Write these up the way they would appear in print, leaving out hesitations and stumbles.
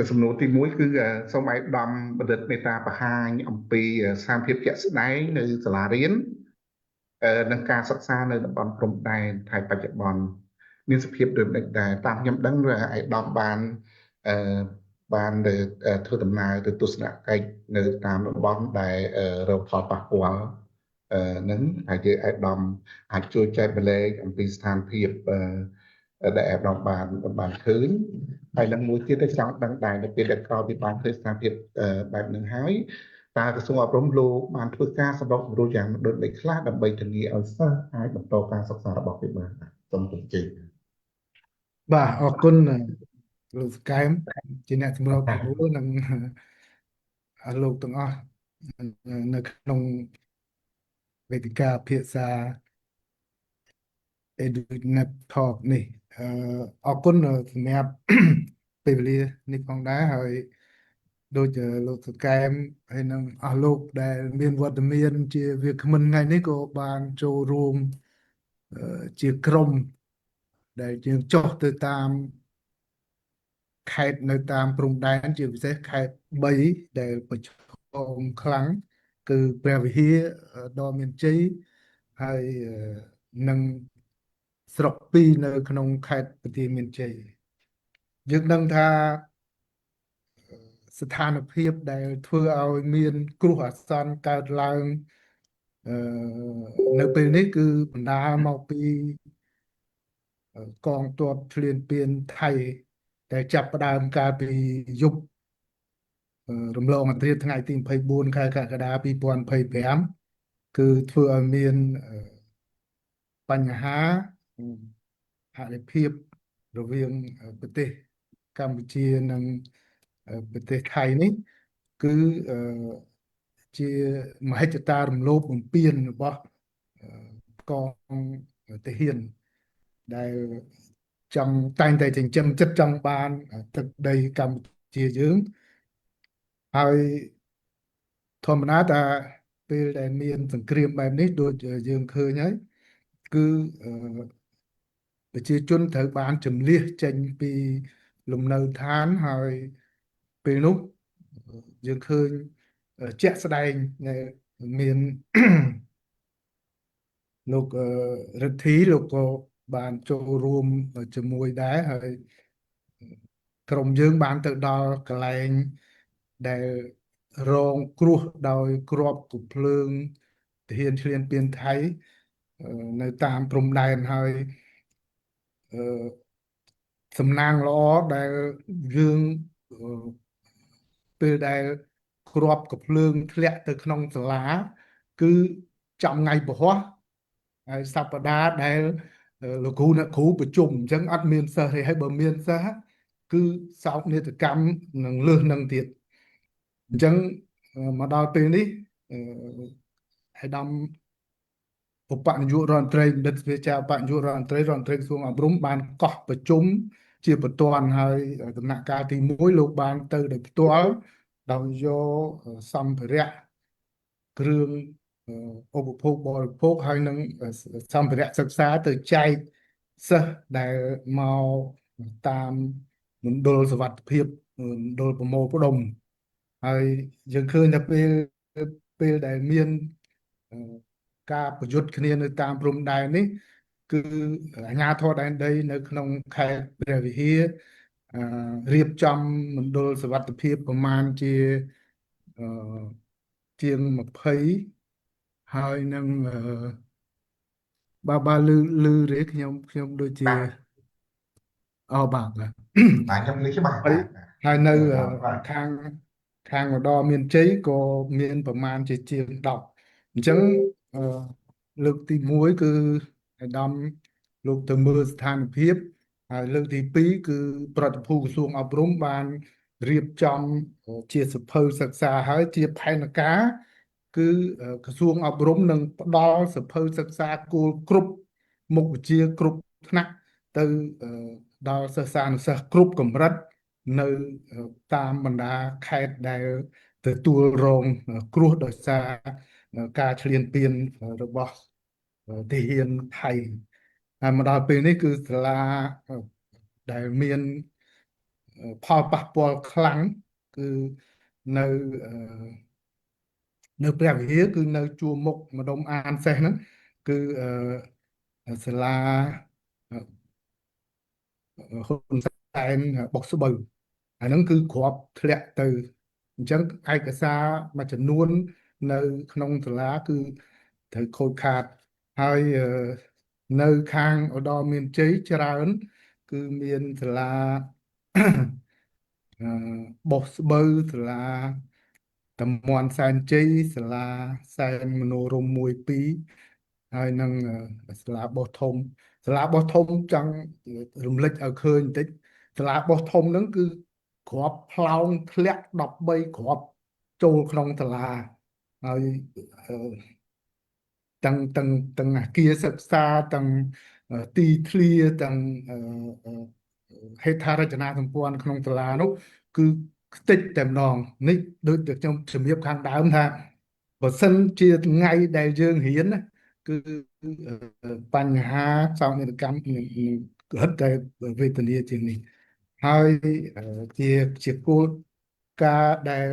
សំណួរទី1គឺសូមឯកឧត្តមបណ្ឌិតមេត្តាបង្ហាញអំពីស្ថានភាពជាក់ស្ដែងនៅសាលារៀននិងការសិក្សានៅតំបន់ព្រំដែនថៃបច្ចុប្បន្នមានសភាពដូចម្តេចដែរតាមខ្ញុំដឹងឯកឧត្តមបានអឺបានទៅធ្វើដំណើរទៅទស្សនកិច្ចនៅតាមតំបន់ដែលរងផលប៉ះពាល់នឹងហើយយើងឯកឧត្តមអាចជួយចែករំលែកអំពីស្ថានភាពដែលឯកឧត្តមបានឃើញហើយនឹងមួយទៀតដែលចង់ដឹងដែរនៅពេលដែលក្រោយពីបានឃើញស្ថានភាពបែបនឹងហើយតើក្រសួងអប់រំលោកបានធ្វើការសម្របសម្រួលយ៉ាងដូចម្តេចខ្លះដើម្បីធានាឲ្យសិស្សអាចបន្តការសិក្សារបស់គេបានសូមជម្រាប បាទអរគុណលោកសកែមជាអ្នកសម្របសម្រួលនិងលោកទាំងអស់នៅក្នុងវេទិកាភាសា EduNet Talk នេះអឺអរគុណសម្រាប់ពេលវេលានេះផងដែរហើយដូចលោកសកែមហើយនឹងអស់លោកដែលមានវត្តមានជាវាគ្មិនថ្ងៃនេះក៏បានចូលរួមជាក្រុមដែលយើងចុះទៅតាមខេត្តនៅតាមព្រំដែនជាពិសេសខេត្ត3ដែលប្រឈមខ្លាំងគឺព្រះវិហារឧត្តរមានជ័យហើយនិងស្រុកពីរនៅក្នុងខេត្តបន្ទាយមានជ័យយើងដឹងថាស្ថានភាពដែលធ្វើឲ្យមានគ្រោះអាសន្នកើតឡើងនៅពេលនេះគឺបណ្ដាលមកពីកងទ័ពឈ្លានពានថៃដែលចាប់ផ្ដើមកាលពីយប់រំលងអធ្រាត្រថ្ងៃទី24ខែកក្កដា2025គឺធ្វើឲ្យមានបញ្ហាអរិភាពរវាងប្រទេសកម្ពុជានិងប្រទេសថៃនេះគឺជាមហិច្ឆតារំលោភបំពានរបស់កងទាហានដែលចង់តែងតែចិញ្ចឹមចិត្តចង់បានទឹកដីកម្ពុជាយើងហើយធម្មតាថាពេលដែលមានសង្គ្រាមបែបនេះដូចយើងឃើញហើយគឺប្រជាជនត្រូវបានជំលះចេញពីលំនៅឋានហើយពេលនោះយើងឃើញជាក់ស្ដែងមានលោករិទ្ធីលោកក៏បានចូលរួមជាមួយដែរហើយក្រុមយើងបានទៅដល់កន្លែងដែលរងគ្រោះដោយគ្រាប់កំភ្លើងទាហានឈ្លានពានថៃនៅតាមព្រំដែនហើយសំណាងល្អដែលយើងពេលដែលគ្រាប់កំភ្លើងធ្លាក់ទៅក្នុងសាលាគឺចំថ្ងៃពហុហើយសប្តាហ៍ដែលលោកគ្រូអ្នកគ្រូប្រជុំអញ្ចឹងអត់មានសិស្សទេហើយបើមានសិស្សគឺសោកនាដកម្មនឹងលើសនឹងទៀតអញ្ចឹងមកដល់ពេលនេះឯកឧត្តមឧបនាយករដ្ឋមន្ត្រីបណ្ឌិតសភាចាឧបនាយករដ្ឋមន្ត្រីរដ្ឋមន្ត្រីក្រសួងអប់រំបានកោះប្រជុំជាបន្ទាន់ហើយដំណាក់កាលទី1លោកបានទៅដោយផ្ទាល់ដោយយកសម្ភារៈគ្រឿងឧបភោគបរិភោគហើយនឹងសម្ភារៈសិក្សាទៅចែកសិស្សដែលមកតាមមណ្ឌលសុវត្ថិភាពមណ្ឌលប្រមូលផ្ដុំហើយយើងឃើញថាពេលពេលដែលមានការប្រយុទ្ធគ្នានៅតាមព្រំដែននេះគឺអាជ្ញាធរដែនដីនៅក្នុងខេត្តព្រះវិហាររៀបចំមណ្ឌលសុវត្ថិភាពប្រមាណជាជាង20ហើយនឹងបាទបាទលឺលឺទេខ្ញុំខ្ញុំដូចជាអូបាទបាទ បាទខ្ញុំលឺច្បាស់ ហើយហើយនៅខាងខាងឧត្តរមានជ័យក៏មានប្រមាណជាជាង10អញ្ចឹងលើកទី1គឺឯកឧត្តមលោកទៅមើលស្ថានភាពហើយលើកទី2គឺប្រតិភូក្រសួងអប់រំបានរៀបចំជាសៀវភៅសិក្សាហើយជាផែនការគឺក្រសួងអប់រំនឹងផ្ដល់សៀវភៅសិក្សាគោលគ្រប់មុខវិជ្ជាគ្រប់ថ្នាក់ទៅដល់សិស្សានុសិស្សគ្រប់កម្រិតនៅតាមបណ្ដាខេត្តដែលទទួលរងគ្រោះដោយសារការឈ្លានពានរបស់ទាហានថៃហើយមកដល់ពេលនេះគឺសាលាដែលមាន ផលប៉ះពាល់ខ្លាំងគឺនៅនៅព្រះវិហារគឺនៅជួរមុខម្ដុំអានសេះហ្នឹងគឺសាលាហ៊ុនសែនបុកស្បូវអាហ្នឹងគឺគ្រាប់ធ្លាក់ទៅអញ្ចឹងឯកសារមួយចំនួននៅក្នុងសាលាគឺត្រូវខូចខាតហើយនៅខាងឧត្តរមានជ័យច្រើនគឺមានសាលាបុសស្បូវសាលាតំមន់សែនជ័យសាលាសែនមនោរម1 2ហើយនឹងសាលាបោះធំសាលាបោះធំចង់រំលេចឲ្យឃើញបន្តិចសាលាបោះធំហ្នឹងគឺគ្រាប់ផ្លោងធ្លាក់13គ្រាប់ចូលក្នុងសាលាហើយទាំងទាំងទាំងអាគារសិក្សាទាំងទីធ្លាទាំងហេដ្ឋារចនាសម្ព័ន្ធក្នុងសាលានោះគឺខ្ទេចតែម្ដងនេះដូចតែខ្ញុំជំរាបខាងដើមថាបើសិនជាថ្ងៃដែលយើងរៀនណាគឺបញ្ហាសោកនាដកម្មនឹងរឹតតែវេទនាជាងនេះហើយជាជាគោលការណ៍ដែល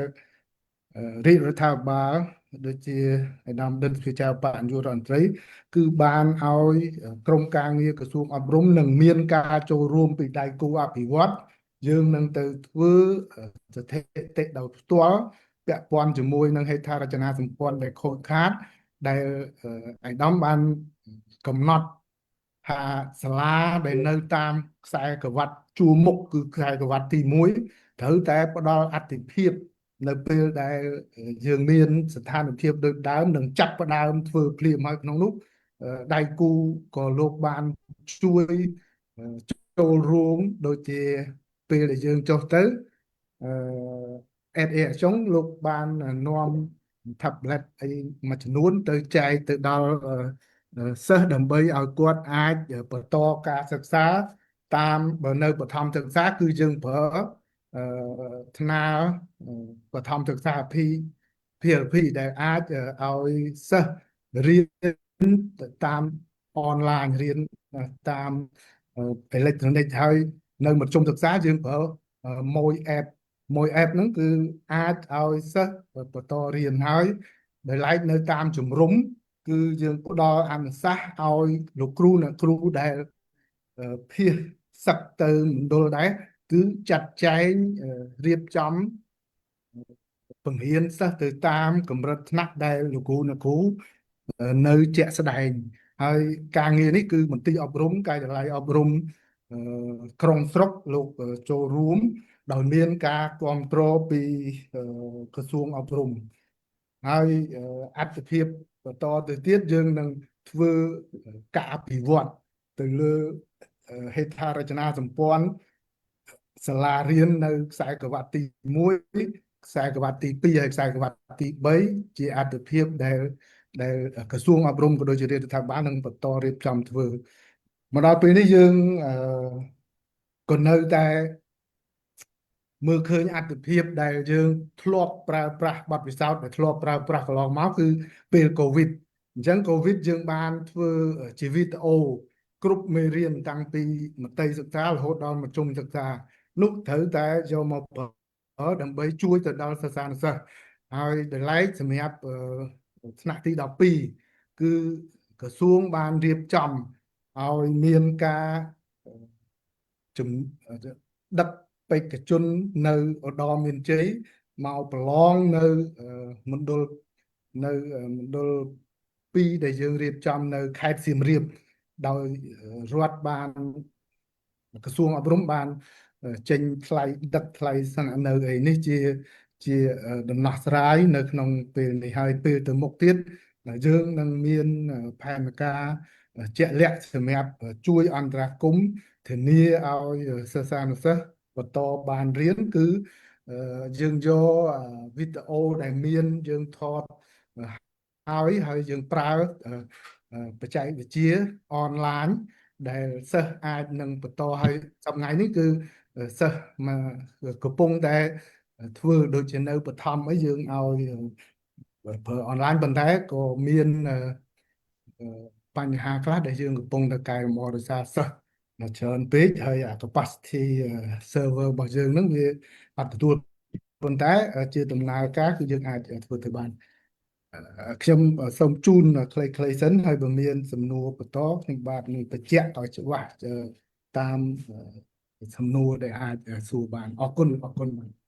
រាជរដ្ឋាភិបាលដូចជាឯកឧត្តមដិនសុចៅបញ្ញារដ្ឋមន្ត្រីគឺបានឲ្យក្រមការងារក្រសួងអប់រំនឹងមានការចូលរួមពីដៃគូអភិវឌ្ឍយើងនឹងទៅធ្វើស្ថិតិដោយផ្ទាល់ពាក់ព័ន្ធជាមួយនឹងហេដ្ឋារចនាសម្ព័ន្ធដែលខូចខាតដែលឯកឧត្តមបានកំណត់ថាសាលាដែលនៅតាមខ្សែក្រវ៉ាត់ជួរមុខគឺខ្សែក្រវ៉ាត់ទី1ត្រូវតែផ្ដល់អត្ថិភាពនៅពេលដែលយើងមានស្ថានភាពដូចដើមនឹងចាប់ផ្ដើមធ្វើភ្លាមហើយក្នុងនោះដៃគូក៏លោកបានជួយចូលរួមដូចជាពេលដែលយើងចុះទៅអឺអេតអេចុងលោកបាននាំ tablet អីមួយចំនួនទៅចែកទៅដល់សិស្សដើម្បីឲ្យគាត់អាចបន្តការសិក្សាតាមបើនៅបឋមសិក្សាគឺយើងប្រើអឺថ្នាលបឋមសិក្សា PLP ដែលអាចឲ្យសិស្សរៀនតាមអនឡាញរៀនតាមអេឡិចត្រូនិកហើយនៅមធ្យមសិក្សាយើងប្រើមួយ app មួយ app ហ្នឹងគឺអាចឲ្យសិស្សបន្តរៀនហើយដោយឡែកនៅតាមជំរំគឺយើងផ្ដល់អនុសាសន៍ឲ្យលោកគ្រូអ្នកគ្រូដែលភៀសសឹកទៅមណ្ឌលដែរគឺចាត់ចែងរៀបចំបង្រៀនសិស្សទៅតាមកម្រិតថ្នាក់ដែលលោកគ្រូអ្នកគ្រូនៅជាក់ស្ដែងហើយការងារនេះគឺមន្ទីរអប់រំការិយាល័យអប់រំក្រុងស្រុកលោកចូលរួមដោយមានការគ្រប់គ្រងពីក្រសួងអប់រំហើយអត្ថភាពបន្តទៅទៀតយើងនឹងធ្វើការអភិវឌ្ឍទៅលើហេដ្ឋារចនាសម្ព័ន្ធសាលារៀននៅខ្សែក្រវ៉ាត់ទី1ខ្សែក្រវ៉ាត់ទី2ហើយខ្សែក្រវ៉ាត់ទី3ជាអត្ថភាពដែលដែលក្រសួងអប់រំក៏ដូចជារដ្ឋាភិបាលនឹងបន្តរៀបចំធ្វើមកដល់ពេលនេះយើងក៏នៅតែមើលឃើញអត្ថភាពដែលយើងធ្លាប់ប្រើប្រាស់បទពិសោធន៍ដែលធ្លាប់ប្រើប្រាស់កន្លងមកគឺពេលកូវីដអញ្ចឹងកូវីដយើងបានធ្វើជាវីដេអូគ្រប់មេរៀនតាំងពីមត្តេយ្យសិក្សារហូតដល់មធ្យមសិក្សានោះត្រូវតែយកមកប្រើដើម្បីជួយទៅដល់សិស្សានុសិស្សហើយដោយឡែកសម្រាប់ថ្នាក់ទី12គឺក្រសួងបានរៀបចំឲ្យមានការជំដឹកបេក្ខជននៅឧត្តរមានជ័យមកប្រឡងនៅមណ្ឌលនៅមណ្ឌល2ដែលយើងរៀបចំនៅខេត្តសៀមរាបដោយរដ្ឋបានក្រសួងអប់រំបានចេញថ្លៃដឹកថ្លៃស្នាក់នៅអីនេះជាជាដំណោះស្រាយនៅក្នុងពេលនេះហើយពេលទៅមុខទៀតយើងនឹងមានផែនការជាក់លាក់សម្រាប់ជួយអន្តរាគមន៍ធានាឲ្យសិស្សានុសិស្សបន្តបានរៀនគឺយើងយកវីដេអូដែលមានយើងថតហើយហើយយើងប្រើបច្ចេកវិទ្យាអនឡាញដែលសិស្សអាចនឹងបន្តឲ្យសប្តាហ៍នេះគឺសិស្សមកកំពុងតែធ្វើដូចជានៅបឋមអីយើងឲ្យប្រើអនឡាញប៉ុន្តែក៏មានបញ្ហាខ្លះដែលយើងកំពុងតែកែលម្អដោយសារសិស្ស ច្រើនពេកហើយអា capacity server របស់យើងហ្នឹងវាអត់ទទួលប៉ុន្តែជាដំណើរការគឺយើងអាចធ្វើទៅបានខ្ញុំសូមជូនខ្លីៗសិនហើយបើមានសំណួរបន្តខ្ញុំបាទនឹងបញ្ជាក់ឲ្យច្បាស់តាមសំណួរដែលអាចសួរបានអរគុណអរគុណបាទ។